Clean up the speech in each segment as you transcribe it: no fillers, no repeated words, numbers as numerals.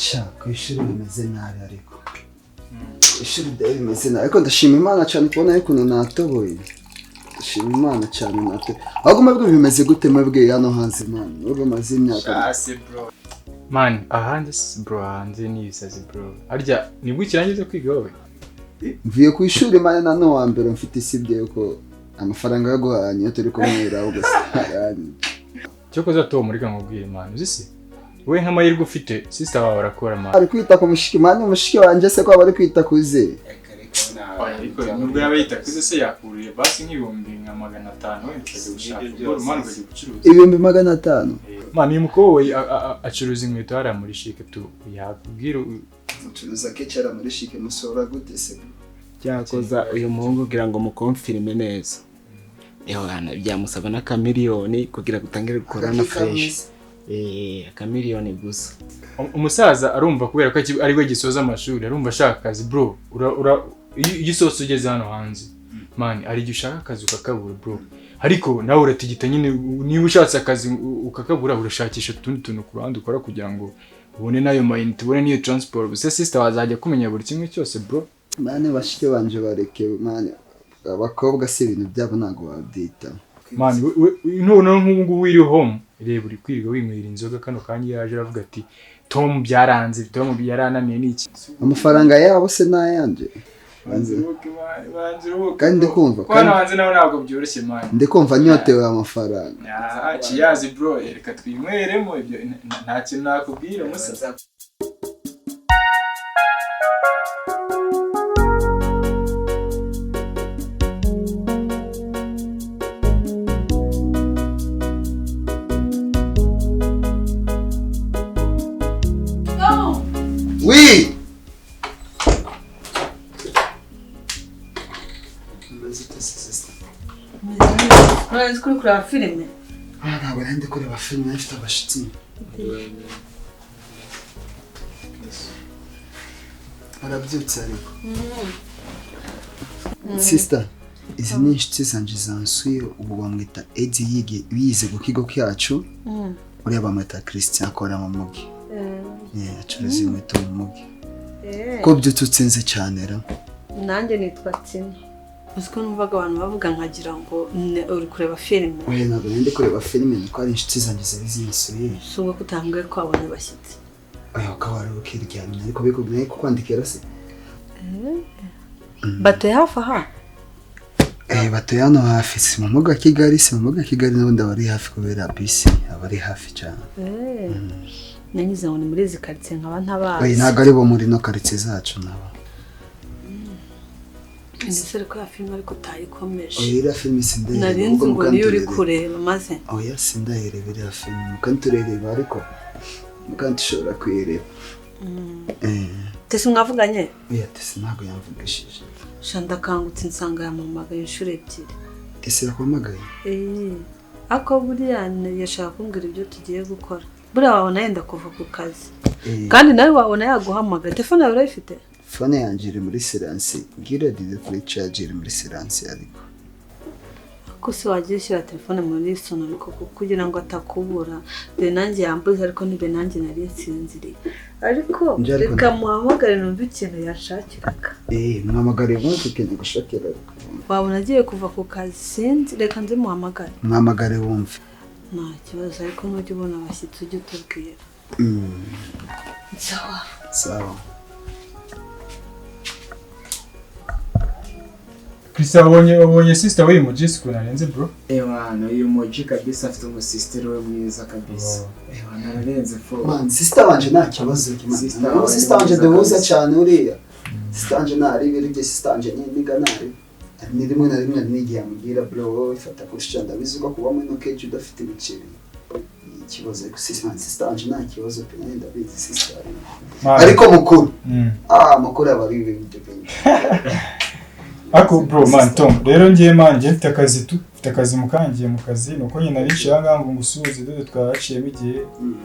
Sha, ku ishuri bimeze nabi, ariko ishuri byari bimeze nabi, ariko ndashima Imana cyane kubona ukuntu natoboye. Ndashima Imana cyane natoboye. Ahubwo mwebwe bimeze gute mwebwe hano hanze, man? Mwebwe maze imyaka Hasi bro. Man, ahanze bro, hanze ni ibisazi bro. Harya nibwo ukirangiza kwiga wowe? Mvuye ku ishuri, man, na no wa mbere mfite, isibye yuko amafaranga yo guhanya iyo turi kumwira gusa. Cyokoza Tom, reka nkubwire, man, uzi se wowe nk'amahirwe ufite, sister wawe arakora, man. Ari kwita ku mushiki, man, mushiki wanjye se ko aba ari kwita kuze? Ariko nubwo yaba yita kuze se, yakuriye basi nk'ibihumbi nka 500, wenda ukajya gushaka ubwo, man, ukajya gucuruza. 500,000? Man, uyu mukobwa we acuruza inkweto hariya muri CHIC tu, yakubwira. Mucuruza kecara muri CHIC, musohora gute se? Cyakoza uyu muhungu kugira ngo mukomfirime neza, ewana, byamusaba n'akamiliyoni kugira ngo utangire gukora na fresh, akamiliyoni gusa. Umusaza arumva kubera ko aribwo gisoza amashuri, arumva ashaka akazi bro. Iyo usohotse ugeze hano hanze, man, hari igihe ushaka akazi ukakabura bro, ariko nawe uratigita nyine. Niba ushatse akazi ukakabura, urashakisha utundi tuntu ku ruhande ukora kugira ngo ubone n'ayo mayinite, ubone n'iyo transport. Gusa sister wazajya kumenya buri kimwe cyose bro. Man, bashiki banje bareke, man, abakobwa si ibintu byabo, ntabwo babyitaho. Man, noneho nk'ubu ngubu uri home, reba uri kwirirwa winywera inzoga. Kano kanya yaje aravuga ati: "Tom byaranze, Tom yarananiye n'iki?" Amafaranga yabo se n'ayanje? Banza uruhuke, man, banza uruhuke. Kandi ndikumva Ko hano hanze nawe ntabwo byoroshye, man. Ndikumva nyotewe amafaranga. Ah, cheers bro, reka twinyweremo ibyo, nta kintu nakubwira musa. Oui. Urazi ko uri kureba filime? Ah, ntabwo nari ndi kureba filime, nari mfite abashitsi. Arabyutse ariko. Sister, izi ni inshuti zanje zansuye. Ubu bamwita Eddie, yige yize ku kigo cyacu. Uriya bamwita Christian, akora mu mugi. Yeah, acuruza inkweto mu mugi. Ko byutse utsinze cyane ra? Nanjye nitwa Tina. Uzi ko numvaga abantu bavuga nkagira ngo uri kureba filime? Oya, ntabwo nari ndi kureba filime, nuko ari inshuti zanjye zari zinsuye. Si ubwo ko utambwiye ko wabonye abashyitsi? Oya, ukaba wari ukiryamye, ariko bikubwiye kukwandikira se. Batuye hafi aha? Eh, batuye hano hafi, si mu mujyi wa Kigali, si mu mujyi wa Kigali, n'ubundi aba ari hafi kubera bisi, aba ari hafi cyane. Nanyuze ngo ni muri izi karitsiye nkaba ntabazi. Oya, ntabwo ari bo muri no karitsiye zacu nabo. Ese ariko ya filime ariko utayikomeje? Oya, iriya filime sindayireba. Nari nzi ngo niyo uri kureba maze. Oya, sindayireba iriya filime, mukandi turereba, ariko mukandi ushobora kuyireba. Eh, Tese mwavuganye? Oya, Tese ntabwo yamvugishije. Sha, ndakangutse nsanga yampamagaye inshuro ebyiri. Tese yakuhamagaye? Eh, ariko buriya yashaka kumbwira ibyo tugiye gukora. Buriya wabona yenda kuva ku kazi. Eh, kandi nawe wabona yaguhamagaye. Telefone yawe urayifite? Phone yanjye iri muri silence, ngira riri kuri charge, iri muri silence ariko. Ko se wagiye ushyira telefone muri sonori koko kugira ngo atakubura? Dore nanjye yambuze, ariko nibe nanjye nari nsinziriye, ariko Njye ariko reka muhamagare numve ikintu yashakiraga. Eh, muhamagare wumve ikintu gushakira. Wabona agiye kuva ku kazi, sinzi, reka nze muhamagare. Muhamagare wumve. Nta kibazo, ariko nujya ubona abashyitsi ujye utubwira. Sawa. Sawa. Christian, wabonye sister w'uyu mujisi ukuntu arenze bro? Ewana, uyu muji kabisa afite umusisiteri we mwiza kabisa. Ewana, ararenze fo. Man, sister wanje nta kibazo. Sister Man, wawe sister wanje ni mwiza duhuza kabisa. cyane uriya. Sister wanje ntari ibiryo, sister wanje ni niga ntari. Ni rimwe na rimwe hari n'igihe amubwira: "Bro, wowe fata kurusha, ndabizi ko kuba muri no cage udafite ibiceri ni ikibazo." Ariko sister, man, sister wanje nta kibazo pe, nanjye ndabizi sister. Man. Ariko mukuru, ah, mukuru aba ari ibintu bintu. Ariko bro, man, Tom, rero ngiye, man, ngiye mfite akazi tu, mfite akazi mukangiye mu kazi, nuko nyine naricaye aha ngaha ngo ngusuhuze, dore twaraciyemo igihe.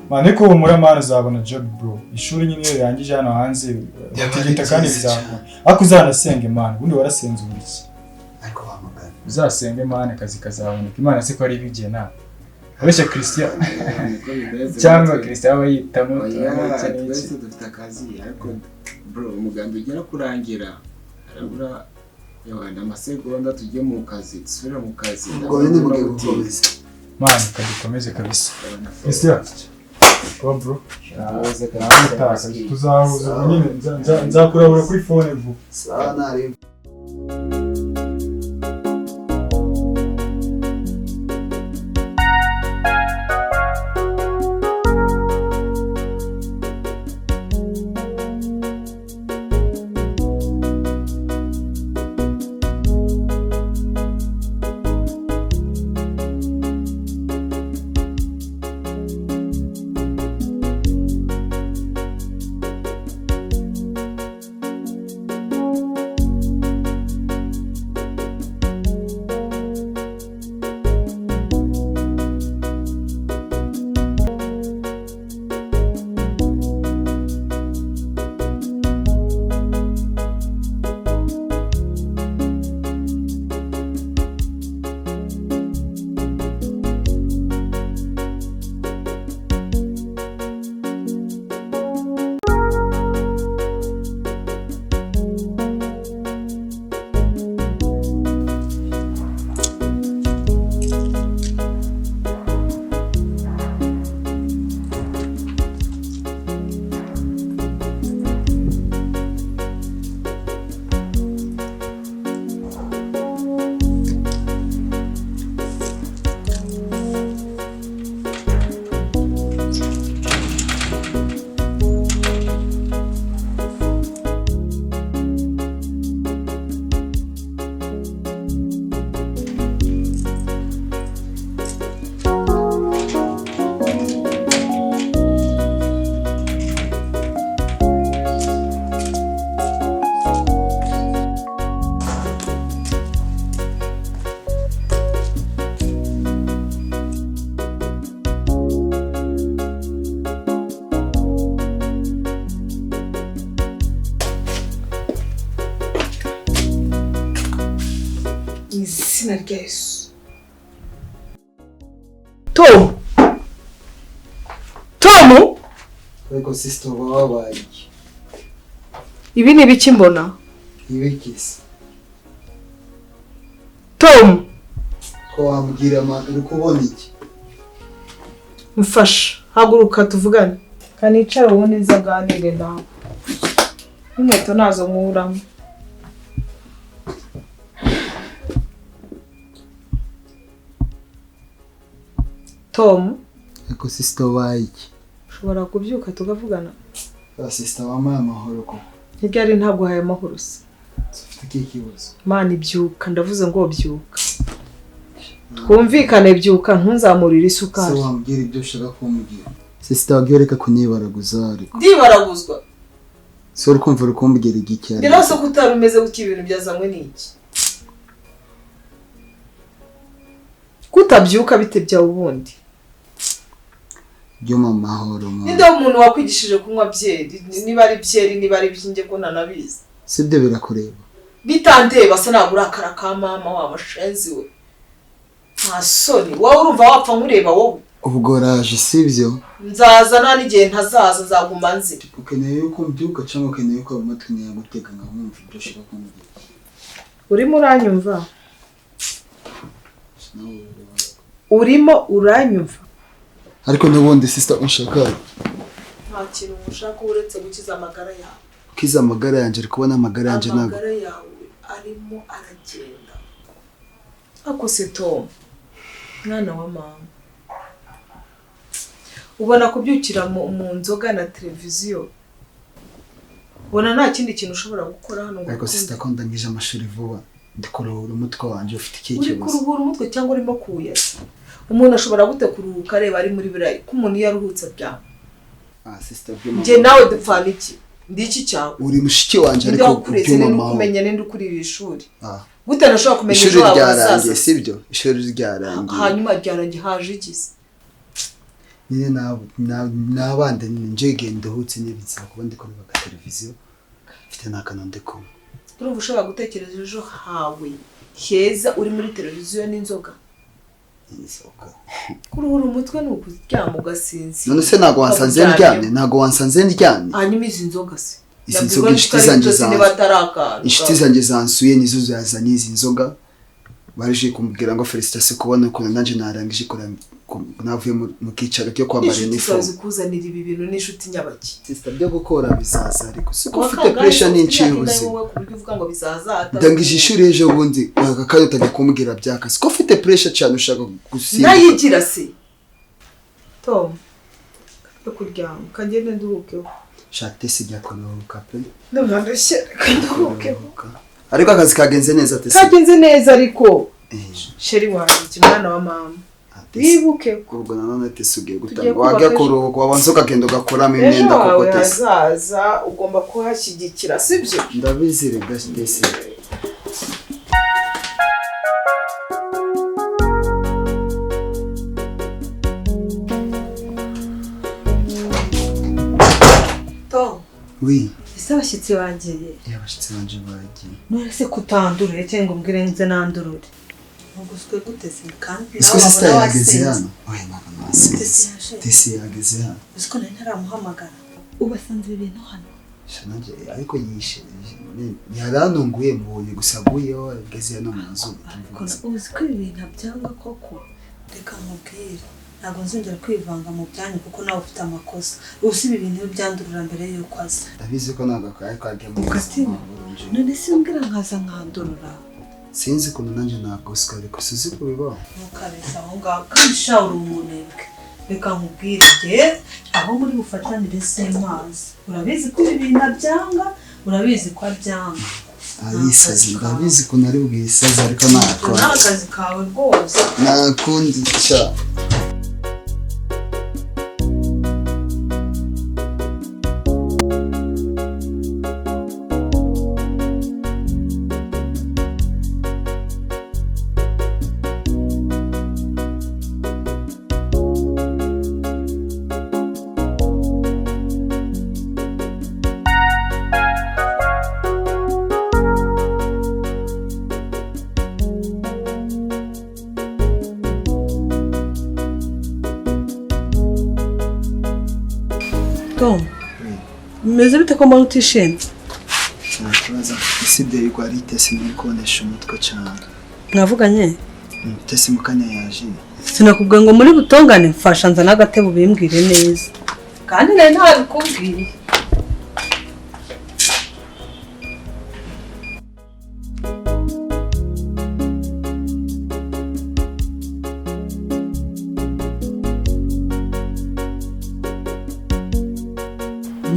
Man, ariko humura, man, uzabona job bro. Ishuri nyine iyo rirangije hano hanze batigita kandi byiza. Bizakunda, ariko uzanasenge, man. Ubundi warasenze ubu iki? Ariko wamugana. Uzasenge, man, akazi kazaboneka. Imana se ko ari ibigena? Uretse Christian Niko bimeze. cyangwa Christian aba yitamo Oya, iki n'iki. twese dufite akazi ariko bro umugambi ugera kurangira harabura yohana amasegonda tujye mu kazi dusubire mu kazi. Ubwo nyine mugiye gukomeza. Man, kadukomeze kabisa. Christian, kuba bro. Tuzahuza nyine nzakurabura kuri phone vuba. Sawa nari. Izina rya Yesu. Tom! Tom! Ariko sister uba wabaye iki? Ibi ni ibiki mbona? Ibikisi. Tom! Ko wambwira man uri kubona iki? Mfasha, haguruka tuvugane. Kanicara ubundi nzaganire nawe. N'inkweto nazo nkuramo. Tom, Ariko sister wabaye iki? ushobora kubyuka tukavugana? Ba sister wampaye amahoro koko. Ntibyari ntabwo uhaye amahoro se. Ufite ikihe kibazo? Mana ibyuka, ndavuze ngo byuka. Twumvikane byuka ntunzamurire isukari. Se wambwira ibyo ushaka kumbwira. Sister wagiye reka kunyibaraguza ariko. Ndibaraguzwa. Se uri kumva uri kumbwira igiki Ndi nawe se ko utari umeze gutya ibintu byazanywe n'iki? Kutabyuka bite byawe ubundi? Byo mu mahoro mwana. Ninde umuntu wakwigishije kunywa byeri? Niba ari byeri niba ari byinge ko ntanabizi. Sibyo birakureba. Bitandeba se ntabwo urakara ka mama wa mashenzi we. Nta soni wowe urumva wapfa nkureba wowe. Ubwo raje sibyo? Nzaza nta n'igihe ntazaza nzaguma nzi. Ukeneye yuko mbyuka cyangwa ukeneye yuko amatwi niyagutega nkamwumva ibyo ushaka kumbwira? Urimo uranyumva? Urimo uranyumva? Ariko n'ubundi sister unshaka. Nta kintu ushaka uretse gukiza amagara yawe. Gukiza amagara yanjye uri kubona amagara yanjye ntabwo. Amagara yawe arimo aragenda. Ako se Tom, mwana wa mama. Ubona kubyukira mu nzoga na televiziyo. Ubona nta kindi kintu ushobora gukora hano ngo. Ariko sister ko ndangije amashuri vuba. Ndi kuruhura umutwe wanjye ufite iki Uri kibazo? kuruhura umutwe cyangwa urimo kuwuyaza? Umuntu ashobora gute kuruhuka areba ari muri birayi ko umuntu iyo aruhutse aryama. Ah sister byuma. Njye nawe dupfana iki? Ndi iki cyawe? Uri mushiki wanje Ninde ariko wakureze byuma ninde mahoro. ukumenya ninde ukurira ishuri? Ah. Gute nashobora kumenya Ishuri ejo hawe ryarangiye hazaza? sibyo? Ishuri ryarangiye. Hanyuma ryarangiye haje iki se? Nyine nabande nje genda uhutse n'ibitsina kuba ndi kureba televiziyo mfite n'akantu ndi kunywa. Urumva ushobora gutekereza ejo hawe heza uri muri televiziyo n'inzoga? Inzoga. Kuruhura umutwe ni ukuryama ugasinzira. None se ntago wansanze ndyamye, ntago wansanze ndyamye. Hanyuma izi nzoga se? Izi nzoga inshuti zanjye zanjye. Inshuti zanjye zansuye nizo zazanye izi nzoga. Baje kumbwira ngo felicitation kubona ukuntu nanjye narangije navuye mu kicaro cyo kwambara uniform. Inshuti zikuzanira ibi bintu n'inshuti nyabaki. Sister byo gukora bizaza ariko siko ufite pressure nyinshi y'ubuzima. Ndangije ishuri ejo bundi akakayo utajya kumbwira byaka. Siko ufite pressure cyane ushaka gusimbuka. Nayigira se. Tom, kuryama kagende nduhukeho. Shate sijya kuruhuka pe. Ndumva ndushye nduhukeho. Ariko akazi kagenze neza tese. Kagenze neza ariko. Sheri wanjye mwana wa mama. Wibuke ubwo nanone tese ugiye gutanga wajya kuruhuka wabanza ukagenda ugakuramo imyenda koko tese. Hazaza ugomba kuhashyigikira sibyo? Ndabizi rega tese. Tom. Oui. Ese abashyitsi bagiye? Abashyitsi banje bagiye. None se kutandurure cyangwa umbwire nze nandurure? Uguswe gute se kandi nawe sister yageze hano. Oya ntabwo nasinze. Tesi yageze hano. Uziko nari ntaramuhamagara. Ubasanze ibintu hano. Shananje ariko yishe. Yaranunguye mubonye gusa aguyeho ageze hano mu nzu. Uzi ko ibi bintu byanga koko. Reka nkubwire. Ntabwo nzongera kwivanga mu byanyu kuko nawe ufite amakosa. Usi ibi bintu byandurura mbere y'uko aza. Ndabizi ko ntabwo akaye kagiye mu buzima. None se umbwira nkaza nkandurura. Sinzi ukuntu nanjye nagoswe ariko sizi kubibaho. Ntukabeshye aho ngaho kandi sha uri umunebwe. Reka nkubwire jye aho muri bufatanire simpazi. Urabizi ko ibi bintu abyanga, urabizi ko abyanga. Arisazi ndabizi ukuntu ari bwisaze ariko ntakora. Nta kazi kawe rwose. Nakundi sha. Tom, meze bite ko mbona utishimye? Nta kibazo, usibye yuko ari Tesi muri konesha umutwe cyane. Mwavuganye? Tesi mukanya yaje. Sinakubwiye ngo muri butongane mfasha nza n'agatebo bimbwire neza. Kandi nari ntabikubwiye.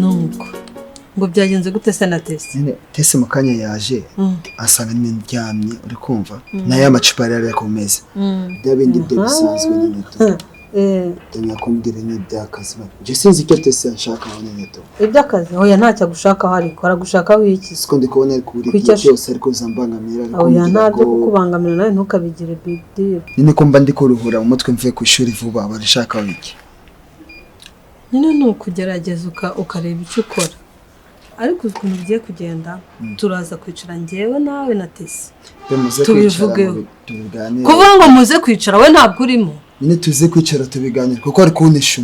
Nuko ngo byagenze gute se na Tesi? Nyine Tesi mukanya yaje asanga ndyamye uri kumva naye amacupa yari ku meza. Bya bindi byo bisanzwe nyine to. Ndamya kumbwira ni iby'akazi. Je sinzi icyo Tesi ashaka aho nyine to. Iby'akazi hoya ntacyo agushaka aho ariko aragushaka wiki. Siko ndi kubona ari kubura igihe cyose ariko zambangamira ariko. Oya ntabyo kukubangamira nawe ntukabigire big deal. Nyine ko mba ndi kuruhura mu mutwe mvuye ku ishuri vuba barashaka wiki. Nyine ni ukugerageza ukareba icyo ukora. Ariko ukuntu ugiye kugenda turaza kwicara njyewe nawe na Tesi tubivugeho. Kuvuga ngo muze kwicara we ntabwo urimo. Nyine tuze kwicara tubiganire kuko ari kubonesha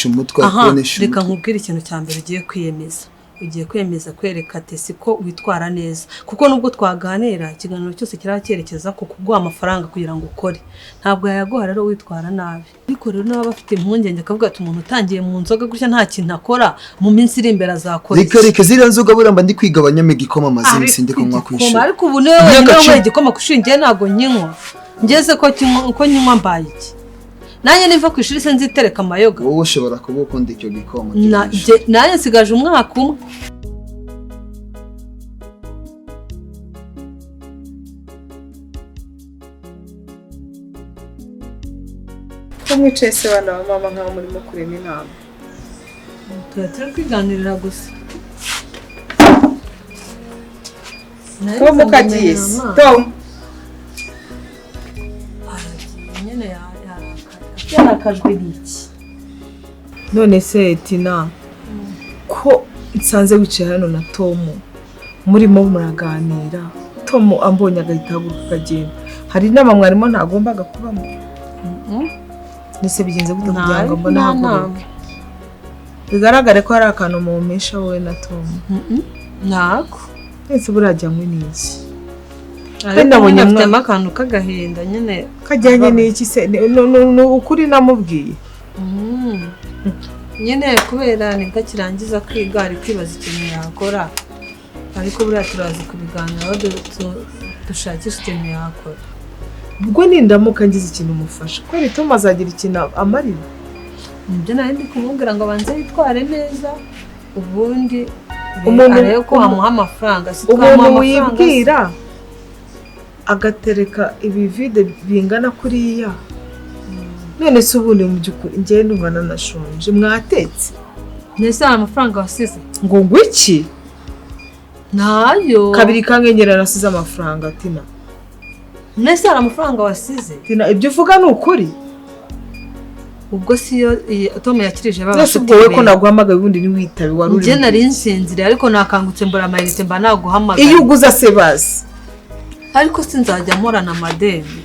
umutwe ari kubonesha. Reka nkubwire ikintu cya mbere ugiye kwiyemeza. Ugiye kwiyemeza kwereka Tesi ko witwara neza kuko nubwo twaganira ikiganiro cyose kiracyerekeza ku kuguha amafaranga kugira ngo ukore. Ntabwo yayaguha rero witwara nabi. Ariko rero n'aba bafite impungenge akavuga ati umuntu utangiye mu nzoga gutya nta kintu akora mu minsi iri imbere azakora. Reka reka ziriya nzoga buriya mba ndi kwigabanyamo igikoma amaze iminsi ndi kunywa ku ishuri. Ariko ubu niwe wenyine wanyweye igikoma ku ishuri njye ntabwo nyinywa. Ngeze ko nyinywa mbaye iki? Nanjye niva ku ishuri se nzitereka amayoga. Wowe ushobora kuba ukunda icyo gikoma. Nanjye nsigaje umwaka umwe. Ko mwicaye se bana ba mama nkaho murimo kurema inama? Tuba turi kwiganirira gusa. Tom ukagiye se? Tom nyine yarakajwe n'iki? None se Tina, ko nsanze wicaye hano na Tom murimo muraganira, Tom ambonye agahita ahaguruka akagenda. Hari inama mwarimo ntagombaga kubamo? Ndetse bigenze gute kugira ngo mbone Nta ahaguruke? Bigaragare ko hari akantu mumpisha wowe na Tom. Ntako. Ese burajya nkwe n'iki? Ariko nabonye nyine afitemo akantu k'agahinda nyine. Kajyanye n'iki se? Ni ukuri namubwiye. Nyine kubera nibwo akirangiza kwiga ari kwibaza ikintu yakora, ariko buriya turaza kubiganiraho dushakisha ikintu yakora. Ubwo nindamuka ngize ikintu umufasha, kubera Tom azagira ikintu amarira. Nibyo nari ndi kumubwira ngo abanze yitware neza, ubundi Umuntu- arebe ko wamuha amafaranga. Si twamuha Umuntu amafaranga se. wibwira agatereka ibivide bingana kuriya. None se ubundi mu by'ukuri njyewe ndumva nanashonje, mwatetse? Mbese hari amafaranga wasize? Ngo ngwiki? Ntayo. Kabiri kangenyera nasize amafaranga Tina. Mbese hari amafaranga wasize? Tina, ibyo uvuga ni ukuri? Ubwo siyo Tom yakirije Nese babashuti ubwo wowe ko be. naguhamagaye ubundi ntiwitabe wari uri. Njye nari nsinziriye ariko nakangutse mbura amayinite mba naguhamagaye. Iyo uguza se bazi. Ariko sinzajya mporana amadeni.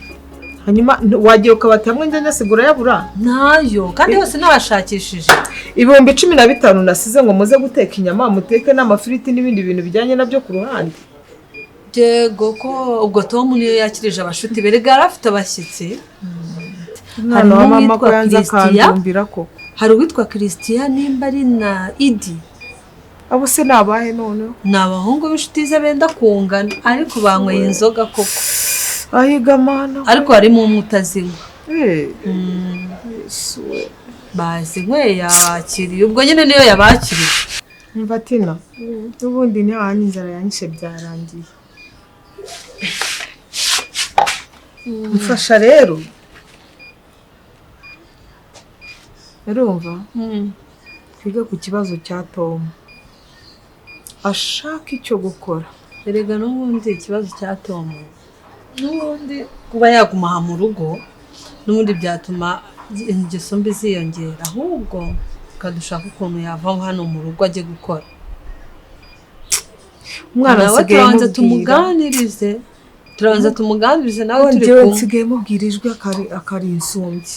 Hanyuma wagiye ukabata hamwe njya nyasigura yabura? Ntayo, kandi hose nabashakishije. 15,000 nasize ngo muze guteka inyama, muteke n'amafiriti n'ibindi bintu bijyanye nabyo ku ruhande. Yego ko ubwo Tom niyo yakirije abashuti be, rega yari afite abashyitsi. Umwana wa mama ko uwitwa yanze Christian. akandumbira koko. Hari uwitwa Christian nimba ari na Idi. Abo se ni abahe noneho? Ni abahungu b'inshuti ze benda kungana, ariko banyweye inzoga koko. Ahiga mana. Ariko harimo umwe utazinywa. Yesu we. Bazinyweye yabakiriye, ubwo nyine niyo yabakiriye. Umva Tina, n'ubundi ntihanye inzara yanyishe byarangiye. Mfasha rero. Urumva? Twige ku kibazo cya Tom. Ashaka icyo gukora. Erega n'ubundi ikibazo cya Tom, n'ubundi kuba yaguma aha mu rugo, n'ubundi byatuma ingeso mbi ziyongera, ahubwo tukadushaka ukuntu yava hano mu rugo ajye gukora. Umwana nawe nsigaye turabanza mubwira. tumuganirize, turabanza tumuganirize nawe turi Njyewe kumwe. nsigaye mubwira ijwi akari insumbyi.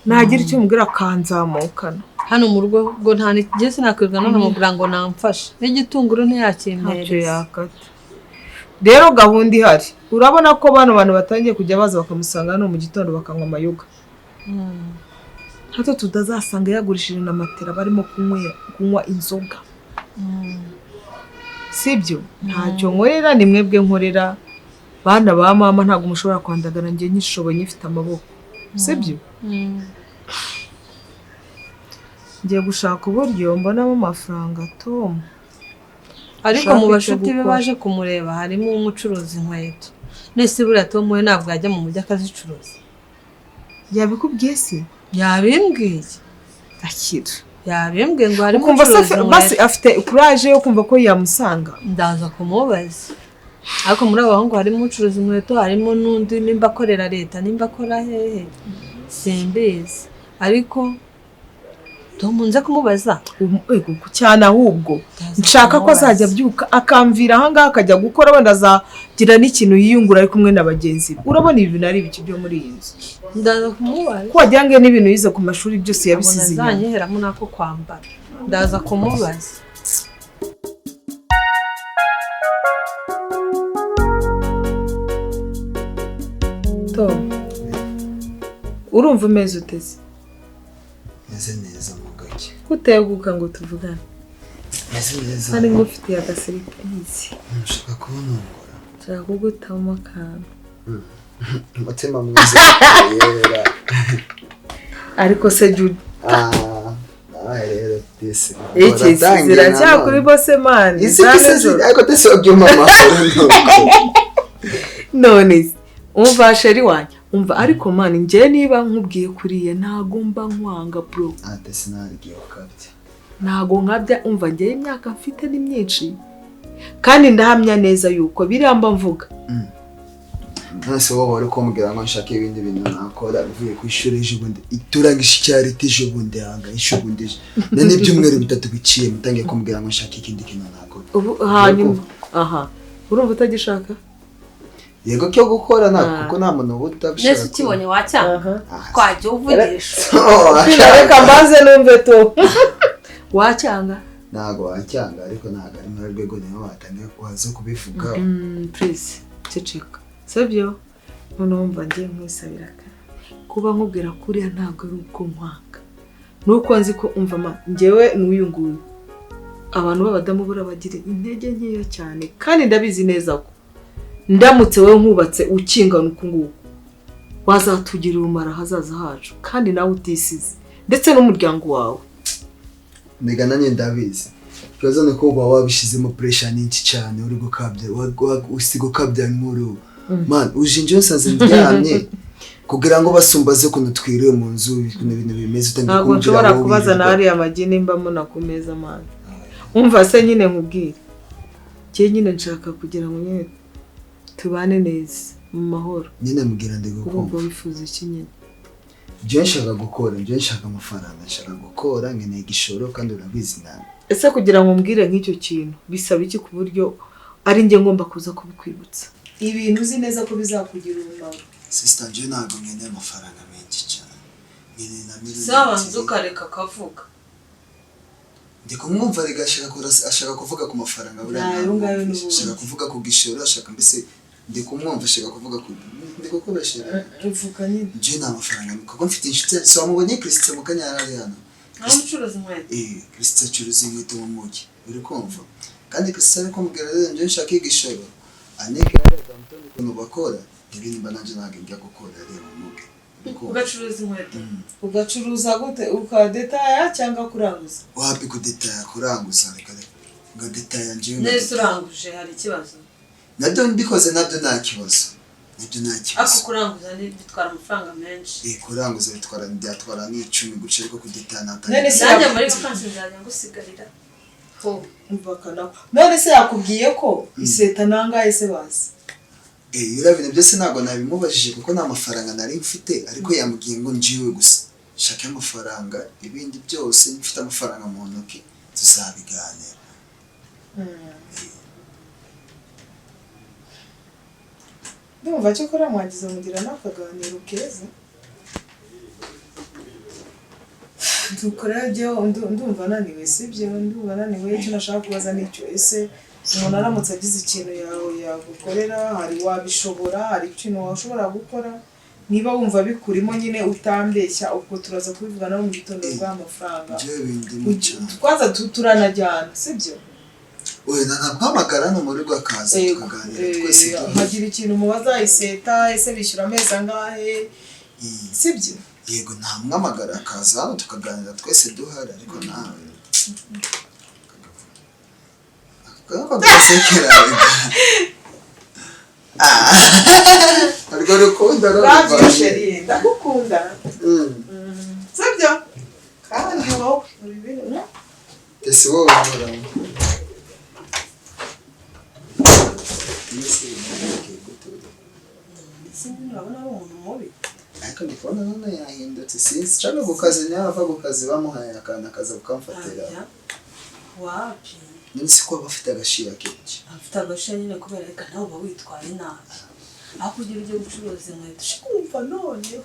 Nagira icyo mubwira akanzamukana. Hano mu rugo ngo nta n'igihe sinakwirwa nanamubwira ngo namfashe, n'igitunguru Ntacyo ntiyakimpereza. yakata. Rero gahunda ihari, urabona ko bano bantu batangiye kujya baza bakamusanga hano mu gitondo bakanywa amayoga. Hato tutazasanga yagurishije na matera barimo kunywa inzoga. Sibyo? Ntacyo nkorera, ni mwebwe nkorera. Bana ba mama ntabwo mushobora kwandagara njye nyishoboye nyifite amaboko. Sibyo? Ngiye gushaka uburyo mbonamo amafaranga Tom. Ariko mu Ushaka icyo bashuti be gukora. baje kumureba harimo umucuruzi inkweto. Nese buriya Tom we ntabwo yajya mu mujyi akazicuruza. Yabikubwiye se? Yabimbwiye. Akira. Yabimbwiye ngo harimo Ukumva se umucuruzi basi inkweto. afite courage yo kumva ko yamusanga. Ndaza kumubaza. Ariko muri abo bahungu harimo umucuruzi inkweto, harimo n'undi nimba akorera leta, nimba akora hehe. Simbizi. Ariko Tom nze kumubaza. Ego, cyane ahubwo Ndaza nshaka ko kumubaza. azajya abyuka akamvira ahangaha akajya gukora, wenda azagira n'ikintu yiyungura ari kumwe na bagenzi be. Urabona ibi bintu ari ibiki byo muri iyi nzu? Ndaza kumubaza. Ko wagira ngo n'ibintu yize ku mashuri byose yabisize inyuma. Azanyiheramo nako kwambara. Ndaza kumubaza. Tom, urumva umeze uteze? Meze neza mu gake. Kuteguka ngo tuvugane. Meze neza. Kandi ngufitiye agasiripurize. Nshaka kubonongora. Nshaka kugutamo akantu. Umutima mwiza yera. Ariko se Judy, Nawe rero Tesi. iki ziracyakuri bose mani. Izi kise ariko Tesi wabyuma amahoro. None se, umva sheri wanjye, umva ariko mani njye niba nkubwiye kuriya ntago mba nkwanga bro. Tesi ntagiye ukabye. Ntago nkabya, umva njye imyaka mfite ni myinshi. Kandi ndahamya neza yuko biramba mvuga. None wowe wari kumbwira ngo nshake ibindi bintu nakora mvuye ku ishuri ejo bundi iturangisha icyariti ejo bundi hanga ejo bundi na n'ibyumweru bitatu biciye mutangiye kumbwira ngo nshake ikindi kintu nakora. Ubu hanyuma aha urumva utagishaka? Yego cyo gukora nta kuko nta muntu uba utabishaka. Nese ukibonye wacyanga twajya uvugisha. Reka mbanze numve to. Wacyanga? Ntago wacyanga ariko ntago ari muri rwego niho watangiye kuhaza kubivuga. Please ceceka. Sibyo? Noneho mva ngiye nkwisabira kuba nkubwira kuriya ntabwo ari uko nkwanga. Nuko nzi ko umva ma njyewe n'uyu nguyu. Abantu b'abadamu bura bagira intege nkeya cyane kandi ndabizi neza ko ndamutse wowe nkubatse ukingana uku nguku wazatugira urumara hazaza hacu kandi nawe utisize ndetse n'umuryango wawe. Nega nanjye ndabizi. Ikibazo ni ko uba wabishizemo pressure nyinshi cyane uri gukabya usiga ukabya inkuru. Man uje nsanze ndyamye kugira ngo basumbaze ukuntu twiriwe mu nzu ibintu bimeze utangiye kumbwira. Ntabwo nshobora kubaza na hariya amagi nimba muna ku meza man. Umva se nyine nkubwire. Cye nyine nshaka kugira ngo nyine tubane neza mu mahoro. Nyine mbwira ndi gukumva. Ubwo wifuza iki nyine? Njye nshaka gukora, njye nshaka amafaranga, nshaka gukora nkeneye igishoro kandi urabizi nawe. Ese kugira ngo umbwire nk'icyo kintu bisaba iki ku buryo ari njye ngomba kuza kubikwibutsa? Ibintu uzi neza ko bizakugira umumaro. Sister njye ntabwo nkeneye amafaranga menshi cyane. Nkeneye na miliyoni. Sabanza ukareka akavuga. Ndi kumwumva rega ashaka kuvuga ku mafaranga buriya. Ashaka kuvuga ku gishoro, ashaka mbese ndi kumwumva ashaka kuvuga ku ndi kukubeshera. Uvuga nyine. Njye nta mafaranga kuko mfite inshuti so wamubonye Christian mukanya yari hano. Amucuruza inkweto. Christian acuruza inkweto mu mujyi. Uri kumva? Kandi Christian ari kumubwira rero njye nshaka igishoro. Anike yari ukuntu bakora ibintu mba nanjye ntabwo njya gukora rero mu mujyi. Ugacuruza inkweto. Ugacuruza gute? Ukadetaya cyangwa kuranguza? Wapi kudetaya kuranguza reka ngadetaya njye. Nese uranguje hari ikibazo? Nabyo mbikoze nabyo nta kibazo. Nabyo nta kibazo. Ako kuranguza ni bitwara amafaranga menshi. Kuranguza bitwara byatwara nk'icumi guca ariko kudetaya natanga. None se nanjye muri vacances nzajya ngusigarira. Ho umvakana. None se yakubwiye ko iseta nangahe se bazi? Ibyo bintu byose ntabwo nabimubajije kuko nta mafaranga nari mfite ariko yambwiye ngo njiwe gusa shaka amafaranga ibindi byose mfite amafaranga mu ntoki tuzabiganira. Ndumva cyokora mwagize mugira n'akaganiro keza. Dukora ndumva naniwe sibyo ndumva naniwe icyo nashaka kubaza nicyo ese umuntu aramutse agize ikintu yawe yagukorera hari wabishobora hari ikintu washobora gukora niba wumva bikurimo nyine utambeshya ubwo turaza kubivugana mu gitondo bw'amafaranga twaza turanajyana sibyo. Oya nanaguhamagara no muri rwakaza tukaganira twese hagira ikintu mubaza iseta ese bishyura amezi angahe sibyo. Yego ntamwamagara akaza hano tukaganira twese duhari ariko nawe urwo rukundo rwabyibushye ndagukunda sibyo kandi wowe uri ibintu ese wowe urabona urabona ari umuntu mubi ariko ndi kubona none yahindutse sinzi cyangwa ku kazi niba ava ku kazi bamuhaye akantu akaza kukamfatira. Wapi none si ko aba afite agashira kenshi. Afite agashira nyine kubera reka nawe uba witwaye nabi aho kugira ujye gucuruza inkweto kumva noneho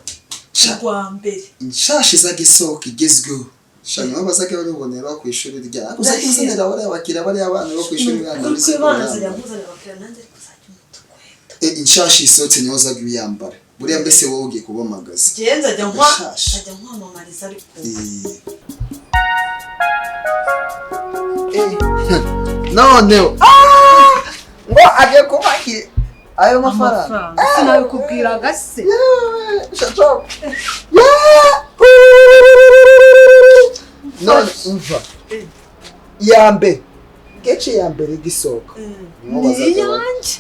urwa mbere inshashi zagisohoka igezweho shaka aho bazajya barubonera ku ishuri rya uzajya uzanira bariya bakiriya bariya abana bo ku ishuri inshashi isohotse niho uzajya uyambara buriya mbese wowe ugiye kubamagaza. Njye nzajya nkwamamariza ariko none ngo agiye kubaha ayo mafaranga sinabikubwiraga se. None umva iya mbere gece ya mbere gisohoka ni iyanjye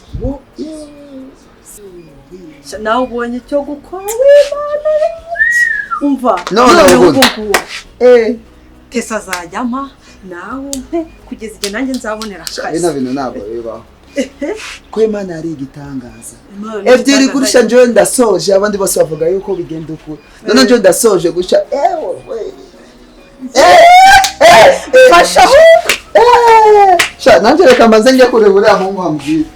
nawe ubonye icyo gukora w'Imana umva none ubu Tesa azajya ampa nawe umpe kugeza igihe nanjye nzabonera akazi. Bino bintu ntabwo bibaho ko Imana ari igitangaza. Ebyiri kurusha njyewe ndasoje abandi bose bavuga yuko bigenda uko none njyewe ndasoje guca fasha. Sha nanjye reka mbanze njye kureba uriya muhungu ambwira.